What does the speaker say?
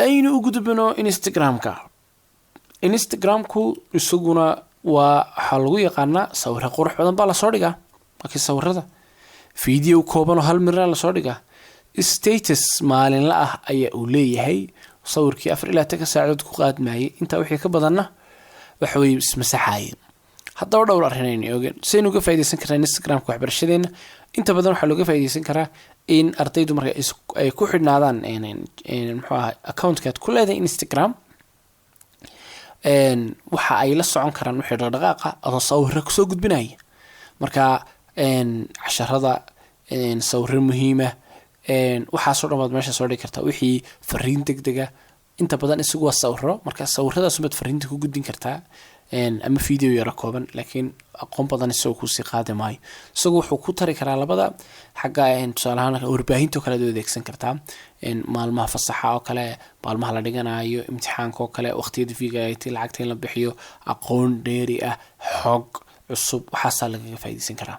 Aynu u gudbino Instagram-ka. Instagram-ku isaguna waa waxaa lagu yaqaanaa sawiro qurux badan baa lasoo dhigaa, laakiin sawirada video kooban oo hal mirna lasoo dhigaa. Status maalinla ah ayaa uu leeyahay. Sawirkii 24 saacadood ku qaadmayay, intaa wixii ka badanna waxa weye ismasaxaayeen. Haddaba dhowr arrin aynu oogeen: saynu uga faa'idaysan karnaa Instagramka waxbarashadeena? Inta badan waxaa looga faa'idaysan karaa in ardaydu marka ay ku xidhnaadaan, muxuu ahay, accountka aad ku leedahay Instagram, waxa ay la socon karaan wixii dhaqdhaqaaqa adoo sawiro kusoo gudbinaya. Marka casharada, sawiro muhiima, waxaasoo dhan baad meesha soo dhigi kartaa, wixii fariin deg dega. Inta badan isagu waa sawiro, marka sawiradaas baad fariinta ku gudbin kartaa ama video yaro kooban, laakiin aqoon badan isagoo kuusii qaadi maayo. Isagu wuxuu ku tari karaa labada xagga. Tusaale ahaan, warbaahinta oo kale aad u adeegsan kartaa maalmaha fasaxa oo kale, maalmaha la dhiganayo imtixaanka oo kale, waqtiyada fiiga lacagta in la bixiyo, aqoon dheeri ah, xog cusub, waxaasaa lagaga faaideysan karaa.